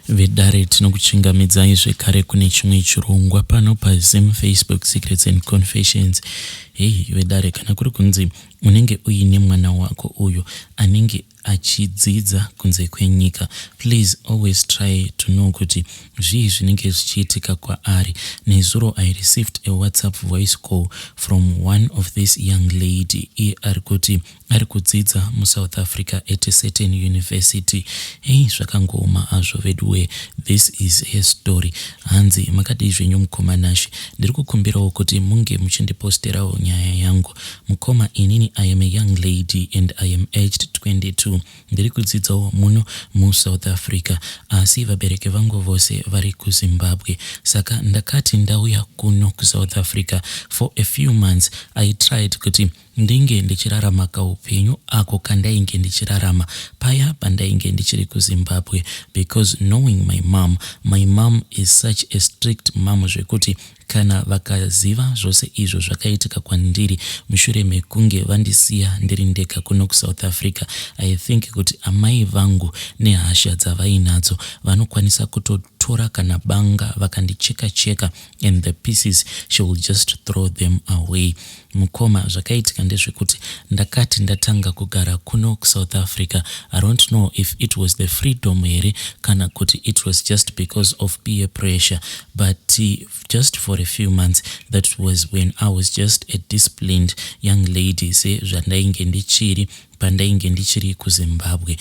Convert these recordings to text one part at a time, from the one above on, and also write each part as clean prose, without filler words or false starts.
Vedare, tinokuchingamidzai zvekare kune chimwe chirongwa pano paZim Facebook Secrets and Confessions. Hei vedare, kana kuri kunzi unenge uine mwana wako uyo anenge achidzidza kunze kwenyika, please always try to know kuti zvii zvinenge zvichiitika kwaari. Nezuro I received a WhatsApp voice call from one of this young lady. Iye ari kuti ari kudzidza muSouth Africa at a certain university. Hei, zvakangooma hazvo veduwe. This is her story. Hanzi, "Makadii zvenyu mukoma Nashe? Ndiri kukumbirawo kuti munge muchindiposterawo nyaya yangu. Mukoma, inini I am a young lady and I am aged 22. Ndiri kudzidzawo muno muSouth Africa, asi vabereki vangu vose vari kuZimbabwe. Saka ndakati ndauya kuno kuSouth Africa for a few months, I tried kuti ndinge ndichirarama kaupenyu ako kandainge ndichirarama paya pandainge ndichiri kuZimbabwe, because knowing my mom, my mom is such a strict mom zvekuti kana vakaziva zvose izvo zvakaitika kwandiri mushure mekunge vandisiya ndiri ndega kuno kuSouth Africa, I think kuti amai vangu nehasha dzavainadzo vanokwanisa kutotora kana banga vakandicheka cheka and the pieces she will just throw them away. Mukoma, zvakaitika ndezvekuti ndakati ndatanga kugara kuno kuSouth Africa, I don't know if it was the freedom here kana kuti it was just because of peer pressure, but just for a few months, that was when I was just a disciplined young lady sezvandainge ndichiri pandainge ndichiri kuZimbabwe.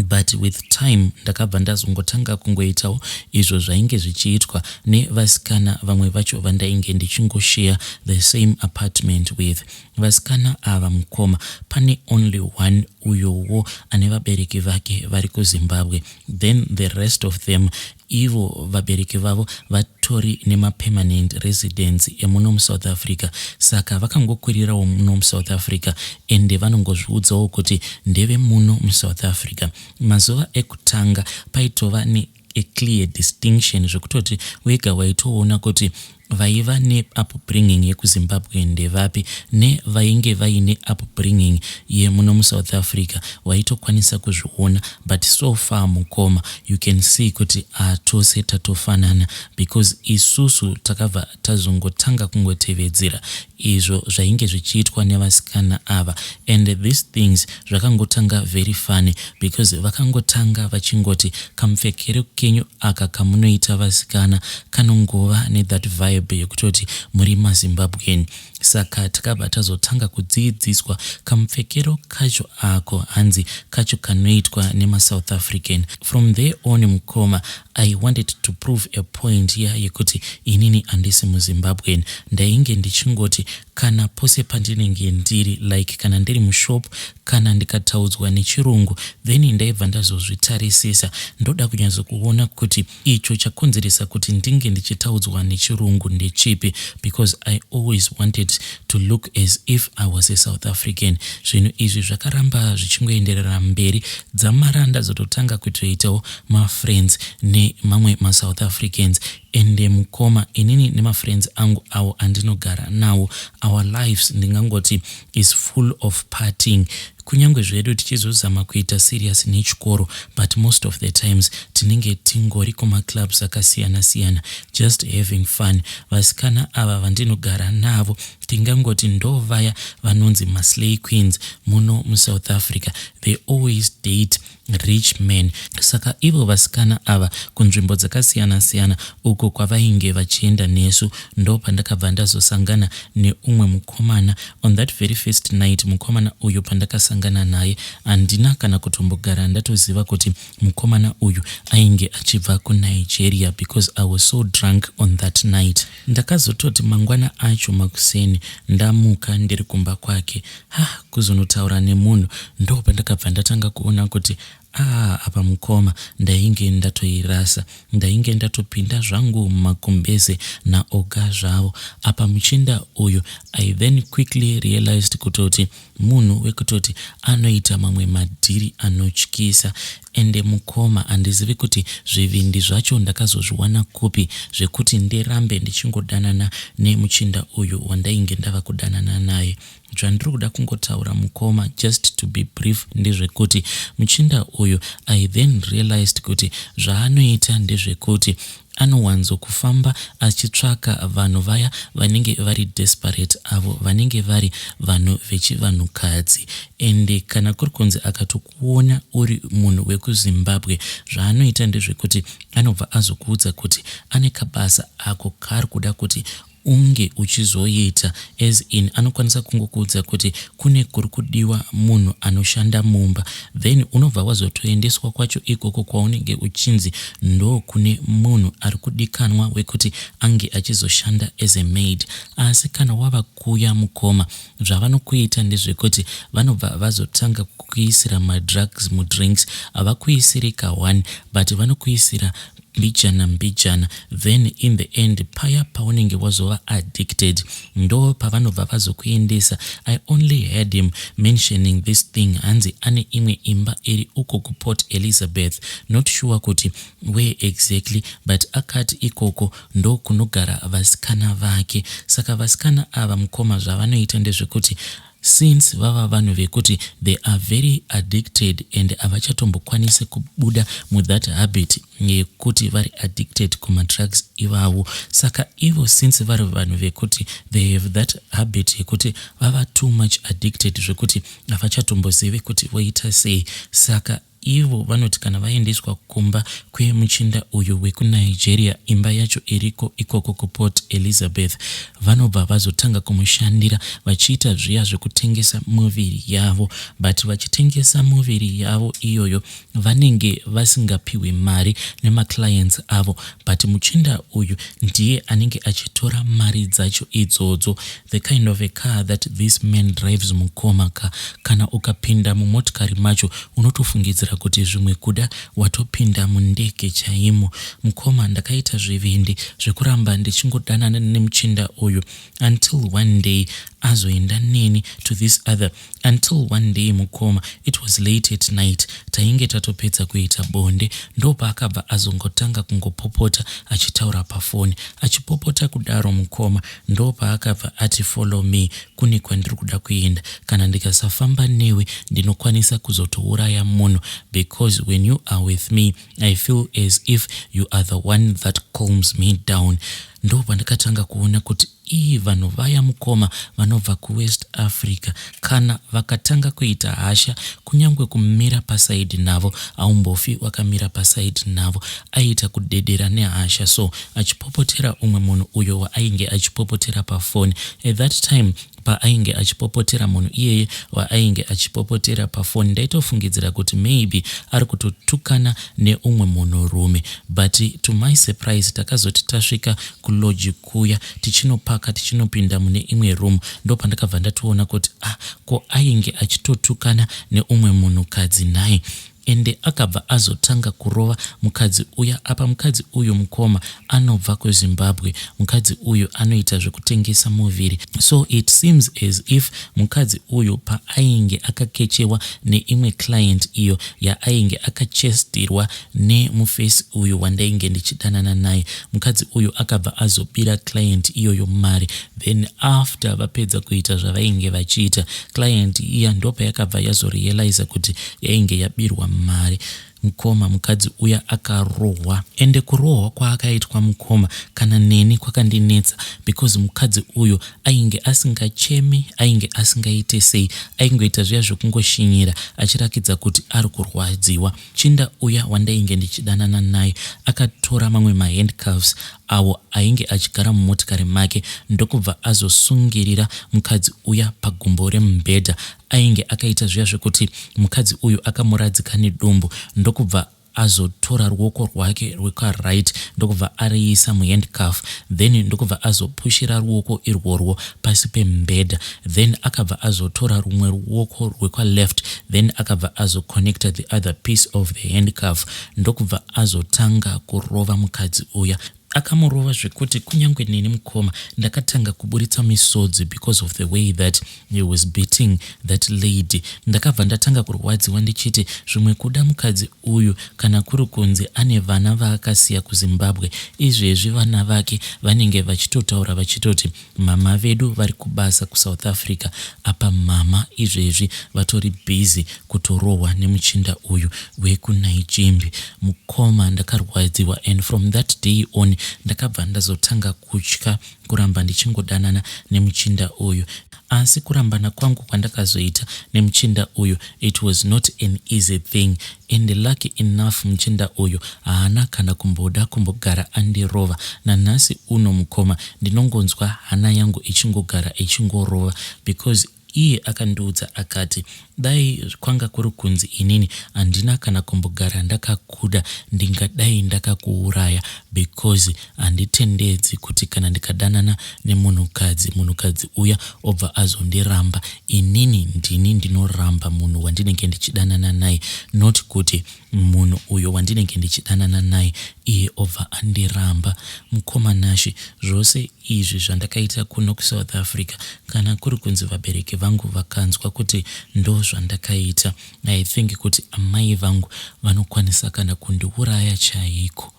But with time ndakabva ndazongotanga kungoitawo izvo zvainge zvichiitwa nevasikana vamwe vacho vandainge ndichingoshare the same apartment with. Vasikana ava, mukoma, pane only one uyowo ane vabereki vake vari kuZimbabwe, then the rest of them, ivo vabereki vavo vatori nemapermanent residence emuno muSouth Africa. Saka vakangokwirirawo muno muSouth Africa, ende vanongozviudzawo kuti ndeve muno muSouth Africa. Mazuva ekutanga paitova neaclear distinction zvekutoti wega waitoona kuti vaiva neupbringing yekuZimbabwe ndevapi nevainge vaine upbringing yemuno muSouth Africa, waitokwanisa kuzviona. But so far, mukoma, you can see kuti atose tatofanana, because isusu takabva tazongotanga kungotevedzera izvo zvainge zvichiitwa nevasikana ava. And these things zvakangotanga very funny, because vakangotanga vachingoti kamupfekero kenyu aka kamunoita vasikana kanongova nethat vibe yekutoti muri maZimbabwean. Saka takabva tazotanga kudzidziswa kamupfekero kacho ako, hanzi kacho kanoitwa nemaSouth African. From there on, mukoma, I wanted to prove a point ya yekuti inini handisi muZimbabwean. Ndainge ndichingoti kana pose pandinenge ndiri, like kana ndiri mushop, kana ndikataudzwa nechirungu, then ndaibva ndazozvitarisisa, ndoda kunyatsokuona kuti icho chakonzeresa kuti ndinge ndichitaudzwa nechirungu ndechipi, because I always wanted to look as if I was a South African. Zvinhu izvi zvakaramba zvichingoenderera mberi dzamara ndazototanga kutoitawo mafriends nemamwe maSouth Africans. Ende mukoma, inini nemafriends angu awo andinogara nawo, our lives ndingangoti is full of partying. Kunyange zvedu tichizozama kuita serious nechikoro, but most of the times tinenge tingori kumaclubs akasiyana-siyana, just having fun. Vasikana ava vandinogara navo tingangoti ndo vaya vanonzi maslay queens muno muSouth Africa. They always date rich men. Saka ivo vasikana ava kunzvimbo dzakasiyana-siyana uko kwavainge vachienda nesu, ndo pandakabva ndazosangana neumwe mukomana. On that very first night, mukomana uyu pandakasangana naye, handina kana kutombogara ndatoziva kuti mukomana uyu ainge achibva kuNigeria, because I was so drunk on that night. Ndakazototi mangwana acho makuseni ndamuka ndiri kumba kwake, ha, kuzonotaura nemunhu, ndo pandakabva ndatanga kuona kuti, ah, apa mukoma ndainge ndatoirasa, ndainge ndatopinda zvangu mumagumbeze naoga zvavo. Apa muchinda uyu, I then quickly realized kutoti munhu wekutoti anoita mamwe madhiri anotyisa. Ende mukoma, handizivi kuti zvivindi zvacho ndakazozviwana kupi zvekuti ndirambe ndichingodanana nemuchinda uyu wandainge ndava kudanana naye. Zvandiri kuda kungotaura mukoma, just to be brief, ndezvekuti muchinda uyu, I then realized kuti zvaanoita ndezvekuti anowanzokufamba achitsvaka vanhu vaya vanenge vari desperate, avo vanenge vari vanhu vechivanhukadzi. Ende kana kuri kunzi akatokuona uri munhu wekuZimbabwe, zvaanoita ndezvekuti anobva azokuudza kuti ane kabasa ako kaari kuda kuti unge uchizoita. As in, anokwanisa kungokuudza kuti kune kuri kudiwa munhu anoshanda mumba, then unobva wazotoendeswa kwacho ikoko kwaunenge uchinzi ndo kune munhu ari kudikanwa wekuti ange achizoshanda as a maid. Asi kana wava kuya mukoma, zvavanokuita ndezvekuti vanobva vazotanga kukuisira madrugs mudrinks. Havakuisiri ka1, but vanokuisira mbijana mbijana. Then in the end, paya paunenge wazova addicted, ndo pavanobva vazokuendesa. I only heard him mentioning this thing, hanzi ane imwe imba iri uko kuPort Elizabeth, not sure kuti where exactly, but akati ikoko ndo kunogara vasikana vake. Saka vasikana ava mukoma, zvavanoita ndezvekuti since vava vanhu vekuti they are very addicted and havachatombokwanisi kubuda muthat habit yekuti vari addicted kumadrugs ivavo, saka ivo since vari vanhu vekuti they have that habit yekuti vava too much addicted zvekuti havachatombozivi kuti voita sei, saka ivo vanoti kana vaendeswa kumba kwemuchinda uyu wekuNigeria, imba yacho iriko ikoko kuPort Elizabeth, vanobva vazotanga kumushandira vachiita zviya zvekutengesa muviri yavo. But vachitengesa muviri yavo iyoyo, vanenge vasingapiwi mari nemaclients avo, but muchinda uyu ndiye anenge achitora mari dzacho idzodzo. The kind of a car that this man drives, mukoma ka, kana ukapinda mumotikari macho unotofungidzira kuti zvimwe kuda watopinda mundege chaimo. Mukoma, ndakaita zvivindi zvekuramba ndichingodanana nemuchinda uyu until one day azoenda neni to this other, until one day mukoma, it was late at night, tainge tatopedza kuita bonde, ndopaakabva azongotanga kungopopota achitaura pafoni. Achipopota kudaro mukoma, ndopaakabva ati, "Follow me, kune kwandiri kuda kuenda. Kana ndikasafamba newe ndinokwanisa kuzotouraya munhu, because when you are with me I feel as if you are the one that calms me down." Ndo pandakatanga kuona kuti ii, vanhu vaya mukoma vanobva kuWest Africa, kana vakatanga kuita hasha, kunyange kumira paside navo haumbofi wakamira paside navo. Aiita kudedera nehasha, so achipopotera umwe munhu uyo waainge achipopotera pafoni. At that time paainge achipopotera munhu iyeye waainge achipopotera pafoni, ndaitofungidzira kuti maybe ari kutotukana neumwe munhurume, but to my surprise, takazoti tasvika kulodge kuya, tichinopaka, tichinopinda mune imwe room, ndo pandakabva ndatoona kuti, ah, ko ainge achitotukana neumwe munhukadzi naye. Ende akabva azotanga kurova mukadzi uya. Apa mukadzi uyu mukoma anobva kuZimbabwe. Mukadzi uyu anoita zvekutengesa muviri. So it seems as if mukadzi uyu paainge akakechewa neimwe client iyo yaainge akachestirwa nemufesi uyu wandainge ndichidanana naye, mukadzi uyu akabva azobira client iyoyo mari. Then after vapedza kuita zvavainge vachiita, client iya ndopayakabva yazorealiza kuti yainge yabirwa mari. Mukoma, mukadzi uya akarohwa, ende kurohwa kwaakaitwa mukoma, kana neni kwakandinetsa, because mukadzi uyu ainge asingachemi, ainge asingaite sei, aingoita zviya zvekungoshinyira achirakidza kuti ari kurwadziwa. Chinda uya wandainge ndichidanana naye akatora mamwe mahandcuffs awo ainge achigara mumotikari make, ndokubva azosungirira mukadzi uya pagumbo remubhedha. Ainge akaita zviya zvekuti mukadzi uyu akamuradzika nedumbu, ndokubva azotora ruoko rwake rwekaright, ndokubva ariisa muhandcuff, then ndokubva azopushira ruoko irworwo pasi pemubhedha. Then akabva azotora rumwe ruoko rwekwaleft, then akabva azoconnecta the other piece of the handcuff, ndokubva azotanga kurova mukadzi uya. Akamurova zvekuti kunyange neni mukoma ndakatanga kuburitsa misodzi because of the way that he was beating that lady. Ndakabva ndatanga kurwadziwa ndichiti zvimwe kuda mukadzi uyu kana kuri kunzi ane vana vaakasiya kuZimbabwe izvezvi vana vake vanenge vachitotaura vachitoti Mama vedu vari kubasa kuSouth Africa apa mama izvezvi vatori busy kutorohwa nemuchinda uyu wekuNaichimbi. Mukoma ndakarwadziwa and from that day on ndakabva ndazotanga kutya kuramba ndichingodanana nemuchinda uyu. Asi kurambana kwangu kwandakazoita nemuchinda uyu it was not an easy thing and lucky enough muchinda uyu haana kana kumboda kumbogara andirova. Nanhasi uno mukoma ndinongonzwa hana yangu ichingogara ichingorova because iye akandiudza akati dai kwanga kuri kunzi inini handina kana kumbogara ndakakuda ndingadai ndakakuuraya because handitendedzi kuti kana ndikadanana nemunhukadzi munhukadzi uya obva azondiramba inini ndini ndinoramba munhu wandinenge ndichidanana naye not kuti munhu uyo wandinenge ndichidanana naye iye obva andiramba. Mukoma Nashy zvose izvi zvandakaita kuno kuSouth Africa kana kuri kunzi vabereki vangu vakanzwa kuti ndozvandakaita I think kuti amai vangu vanokwanisa kana kundiuraya chaiko.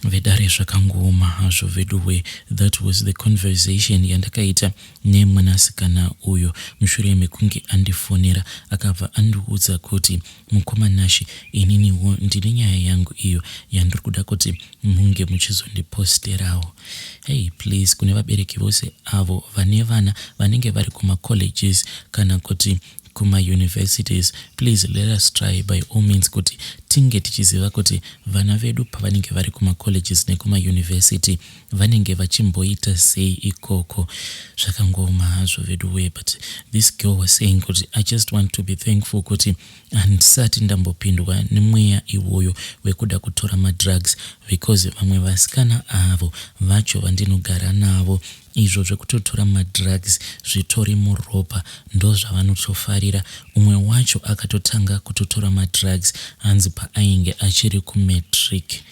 Vedare zvakangooma hazvo veduwe that was the conversation yandakaita nemwanasikana uyo mushure mekunge andifonera akabva andiudza kuti mukoma Nashy ininiwo ndine nyaya yangu iyo yandiri kuda kuti munge muchizondiposterawo hey please kune vabereki vose avo vane vana vanenge vari kumacolleges kana kuti kuma universities please let us try by all means kuti tinge tichiziva kuti vana vedu pavanenge vari kuma colleges nekuma university vanenge vachimboita sei ikoko. Zvakangooma hazvo veduwee but this girl was saying kuti I just want to be thankful kuti handisati ndambopindwa nemweya iwoyo wekuda kutora madrugs because vamwe vasikana avo vacho vandinogara navo Izvo zvekutotora madrugs zvitori muropa ndozvavanotofarira. Umwe wacho akatotanga kutotora madrugs hanzi paainge achiri kumatric.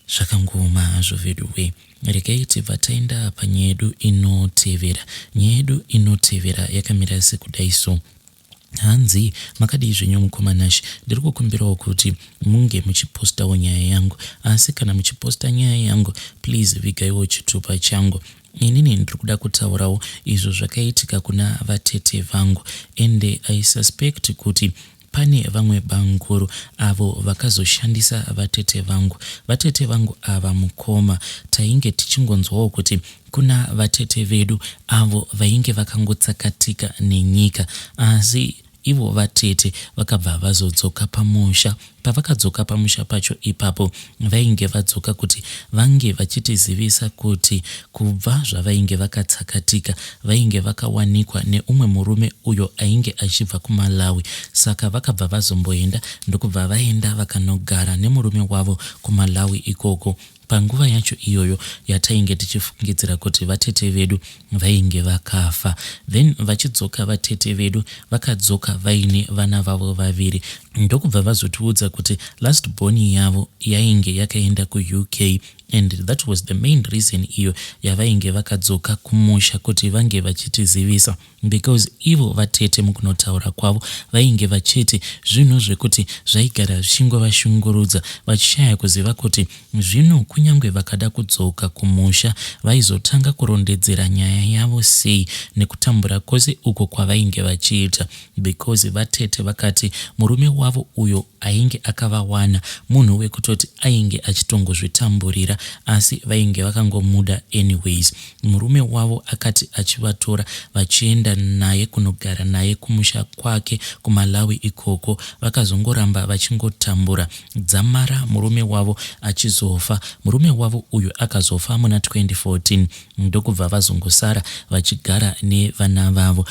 Zvakangooma hazvo veduwee. Regai tibva taenda panyaya yedu inotevera. Nyaya yedu inotevera yakamira sekudai so. Hanzi makadii zvenyu mukoma Nash ndiri kukumbirawo kuti munge muchipostawo nyaya yangu asi kana muchiposta nyaya yangu please vigaiwo chitupa changu inini ndiri kuda kutaurawo izvo zvakaitika kuna vatete vangu ende I suspect kuti pane vamwe bamkuru avo vakazoshandisa vatete vangu. Vatete vangu ava mukoma tainge tichingonzwawo kuti Kuna vatete vedu avo vainge vakangotsakatika nenyika asi ivo vatete vakabva vazodzoka pamusha. Pavakadzoka pamusha pacho ipapo vainge vadzoka kuti vange vachitizivisa kuti kubva zvavainge vakatsakatika vainge vakawanikwa neumwe murume uyo ainge achibva kuMalawi saka vakabva vazomboenda ndokubva vaenda vakanogara nemurume wavo kuMalawi ikoko. Panguva yacho iyoyo yatainge tichifungidzira kuti vatete vedu vainge vakafa. Then vachidzoka vatete vedu vakadzoka vaine vana vavo vaviri ndokubva vazotiudza kuti last born yavo yainge yakaenda kuUK and that was the main reason iyo yavainge vakadzoka kumusha kuti vange vachitizivisa. Because ivo vatete mukunotaura kwavo vainge vachiti zvinhu zvekuti zvaigara zvichingovashungurudza vachishaya kuziva kuti zvino kunyangwe vakada kudzoka kumusha vaizotanga kurondedzera nyaya yavo sei nekutambura kwose uko kwavainge vachiita because vatete vakati murume wavo uyo ainge akavawana munhu wekutoti ainge achitongozvitamburira asi vainge vakangomuda anyways. Murume wavo akati achivatora vachienda naye kunogara naye kumusha kwake kuMalawi ikoko vakazongoramba vachingotambura dzamara murume wavo achizofa. Murume wavo uyu akazofa muna 2014 ndokubva vazongosara vachigara nevana vavo.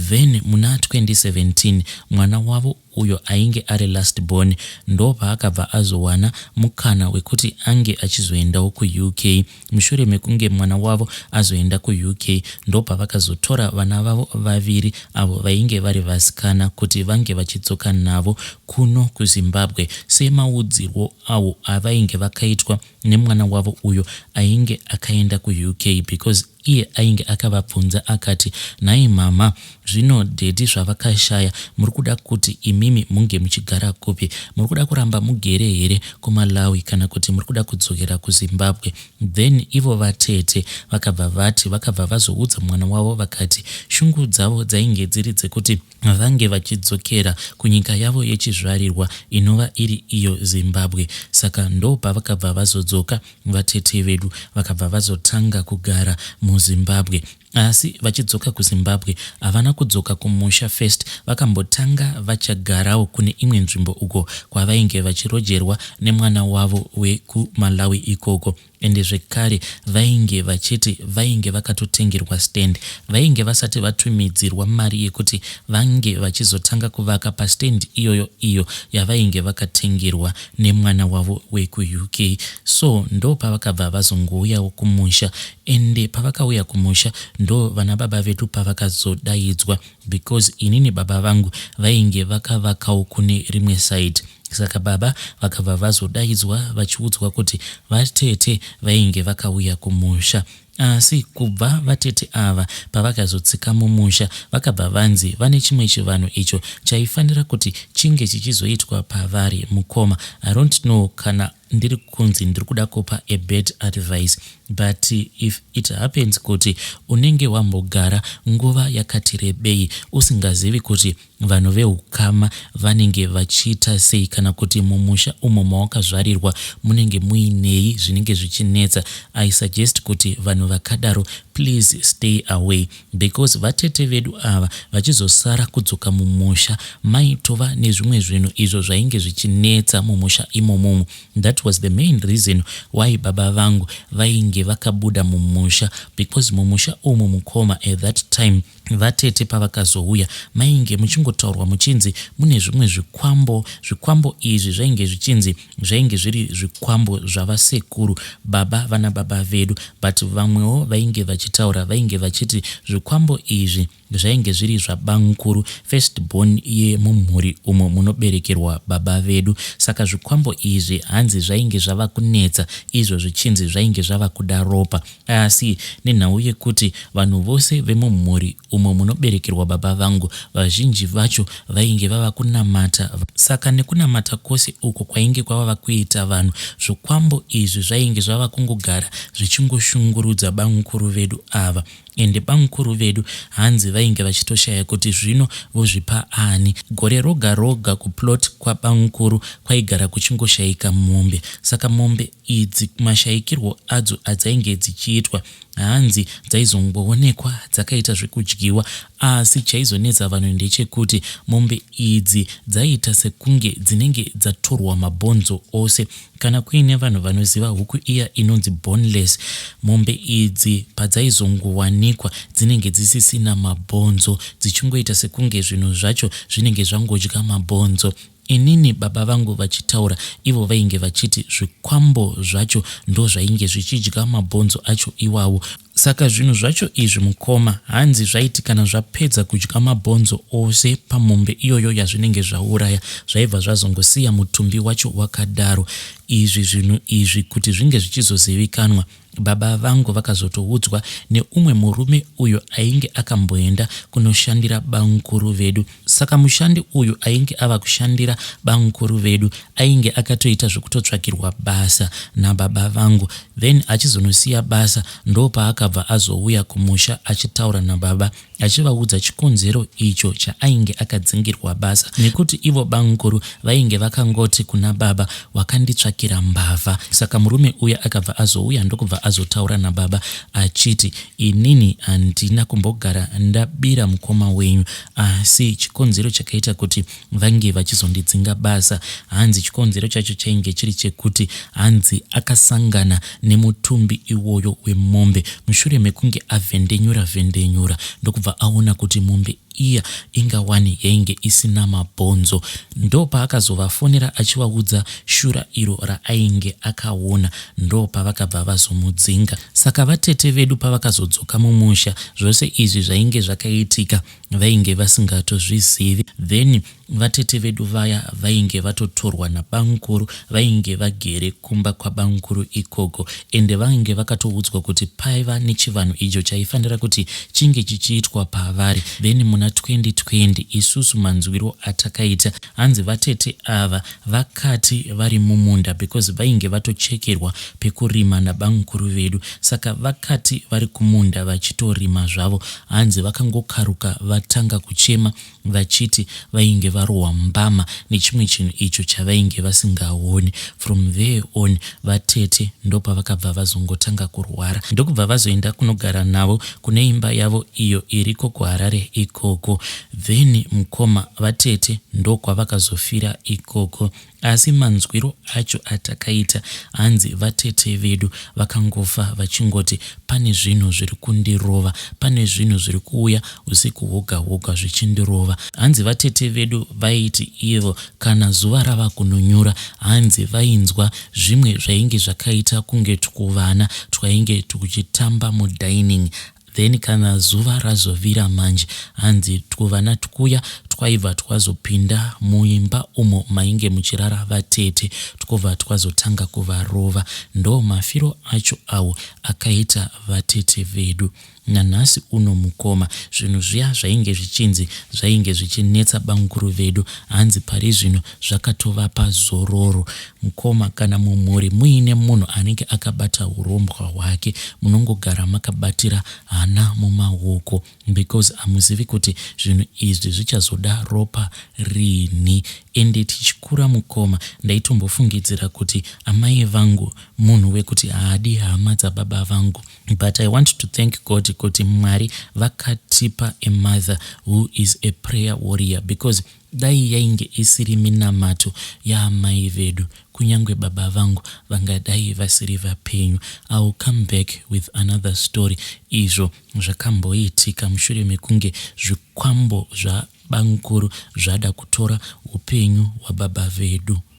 Then muna 2017 mwana wavo. uyo ainge ari last born ndopaakabva azowana mukana wekuti ange achizoendawo kuUK. Mushure mekunge mwana wavo azoenda kuUK ndopavakazotora vana vavo vaviri avo vainge vari vasikana kuti vange vachidzoka navo kuno kuZimbabwe semaudzirwo awo avainge vakaitwa nemwana wavo uyo ainge akaenda kuUK because iye ainge akavabvunza akati, Nhai mhamha, zvino daddy zvavakashaya muri kuda kuti imimi munge muchigara kupi? Muri kuda kuramba mugere here kuMalawi kana kuti muri kuda kudzokera kuZimbabwe? Then ivo vatete vakabva vati, vakabva vazoudza mwana wavo vakati shungu dzavo dzainge dziri dzekuti vange vachidzokera kunyika yavo yechizvarirwa inova iri iyo Zimbabwe. Saka ndopavakabva vazodzoka vatete vedu vakabva vazotanga kugara muZimbabwe. Asi vachidzoka kuZimbabwe havana kudzoka kumusha first vakambotanga vachagarawo kune imwe nzvimbo uko kwavainge vachirojerwa nemwana wavo wekuMalawi ikoko. Ende zvekare vainge vachiti vainge vakatotengerwa stand. Vainge vasati vatumidzirwa mari yekuti vange vachizotanga kuvaka pastand iyoyo iyo yavainge vakatengerwa nemwana wavo wekuUK. So ndopavakabva vazongouyawo kumusha. Ende pavakauya kumusha ndo vana baba vedu pavakazodaidzwa because inini baba vangu vainge vakavakawo kune rimwe side. Saka baba vakabva vazodaidzwa vachiudzwa kuti vatete vainge vakauya kumusha. Asi kubva vatete ava pavakazotsika mumusha vakabva vanzi vane chimwe chivanhu icho chaifanira kuti chinge chichizoitwa pavari. Mukoma, I don't know kana ndiri kunzi ndiri kuda kupa a bad advice but if it happens kuti unenge wambogara nguva yakati rebei usingazivi kuti Vanhu vehukama vanenge vachiita sei kana kuti mumusha umo mawakazvarirwa munenge muinei zvinenge zvichinetsa. I suggest kuti vanhu vakadaro please stay away because vatete vedu ava vachizosara kudzoka mumusha maitova nezvimwe zvinhu izvo zvainge zvichinetsa mumusha imomomo. That was the main reason why baba vangu vainge vakabuda mumusha because mumusha umu mukoma at that time Vatete pavakazouya mainge muchingotaurwa muchinzi mune zvimwe zvikwambo, zvikwambo izvi zvainge zvichinzi zvainge zviri zvikwambo zvavasekuru baba vana baba vedu but vamwewo vainge vachitaura vainge vachiti zvikwambo izvi zvainge zviri zvabamukuru first born yemumhuri umo munoberekerwa baba vedu saka zvikwambo izvi hanzi zvainge zvava kunetsa izvo zvichinzi zvainge zvava kuda ropa Asi nenhau yekuti vanhu vose vemumhuri umo munoberekerwa baba vangu vazhinji vacho vainge vava kunamata, saka nekunamata kwose uku kwainge kwavava kuita vanhu, zvikwambo izvi zvainge zvava kungogara zvichingoshungurudza bamukuru vedu ava. Ende bamukuru vedu hanzi vainge vachitoshaya kuti zvino vozvipa ani. Gore roga roga kuplot kwabamukuru kwaigara kuchingoshaika mombe, saka mombe Idzi mashaikirwo adzo adzainge dzichiitwa hanzi dzaizongoonekwa dzakaita zvekudyiwa asi chaizonetsa vanhu ndechekuti mombe idzi dzaiita sekunge dzinenge dzatorwa mabhonzo ose. Kana kuine vanhu vanoziva huku iya inonzi boneless, mombe idzi padzaizongowanikwa dzinenge dzisisina mabhonzo dzichingoita sekunge zvinhu zvacho zvinenge zvangodya mabhonzo. Inini baba vangu vachitaura ivo vainge vachiti zvikwambo zvacho ndozvainge zvichidya mabhonzo acho iwawo. Saka zvinhu zvacho izvi mukoma hanzi zvaiti kana zvapedza kudya mabhonzo ose pamombe iyoyo yazvinenge zvauraya zvaibva zvazongosiya mutumbi wacho wakadaro. Izvi zvinhu izvi kuti zvinge zvichizozivikanwa Baba vangu vakazotoudzwa neumwe murume uyo ainge akamboenda kunoshandira bamukuru vedu. Saka mushandi uyu ainge ava kushandira bamukuru vedu ainge akatoita zvekutotsvakirwa basa nababa vangu then achizonosiya basa ndopaakabva azouya kumusha achitaura nababa achivaudza chikonzero icho chaainge akadzingirwa basa nekuti ivo bamukuru vainge vakangoti kuna baba wakanditsvakira mbavha. Saka murume uya akabva azouya ndokubva azotaura nababa achiti inini handina kumbogara ndabira mukoma wenyu asi chikonzero chakaita kuti vange vachizondidzinga basa hanzi chikonzero chacho chainge chiri chekuti hanzi akasangana nemutumbi iwoyo wemombe mushure mekunge avhendenyura vhendenyura ndokubva aona kuti mombe iya inga wani yainge isina mabhonzo. Ndopaakazovafonera achivaudza shura iro raainge akaona ndopavakabva vazomudzinga. Saka vatete vedu pavakazodzoka mumusha zvose izvi zvainge zvakaitika vainge vasingatozvizivi. Then vatete vedu vaya vainge vatotorwa nabamukuru vainge vagere kumba kwabamukuru ikoko ende vainge vakatoudzwa kuti paiva nechivanhu icho chaifanira kuti chinge chichiitwa pavari. Then muna 2020 isusu manzwiro atakaita hanzi vatete ava vakati vari mumunda because vainge vatochekerwa pekurima nabamukuru vedu saka vakati vari kumunda vachitorima zvavo hanzi vakangokaruka vatanga kuchema vachiti vainge varohwa mbama nechimwe chinhu icho chavainge vasingaoni. From there on vatete ndopavakabva vazongotanga kurwara ndokubva vazoenda kunogara navo kune imba yavo iyo iriko kuHarare ikoko. Then mukoma vatete ndokwavakazofira ikoko. Asi manzwiro acho atakaita hanzi vatete vedu vakangofa vachingoti pane zvinhu zviri kundirova, pane zvinhu zviri kuuya usiku hwoga hwoga zvichindirova. Hanzi vatete vedu vaiti ivo kana zuva rava kunonyura hanzi vainzwa zvimwe zvainge zvakaita kunge twuvana twainge twuchitamba mudining. Then kana zuva razovira manje hanzi twuvana twuya twaibva twazopinda muimba umo mainge muchirara vatete twobva twazotanga kuvarova. Ndoo mafiro acho awo akaita vatete vedu. Nanhasi uno mukoma zvinhu zviya zvainge zvichinzi zvainge zvichinetsa bamukuru vedu hanzi parizvino zvakatovapa zororo. Mukoma kana mumhuri muine munhu anenge akabata hurombwa hwake munongogara makabatira hana mumaoko because hamuzivi kuti zvinhu izvi zvichazoda ropa rinhi. Ende tichikura mukoma ndaitombofungidzira kuti amai vangu munhu wekuti haadi hama dzababa vangu but I want to thank God kuti Mwari vakatipa a mother who is a prayer warrior because Dai yainge isiri minamato yaamai vedu kunyangwe baba vangu vangadai vasiri vapenyu. I will come back with another story izvo zvakamboitika mushure mekunge zvikwambo zvabamkuru zvada kutora hupenyu hwababa vedu.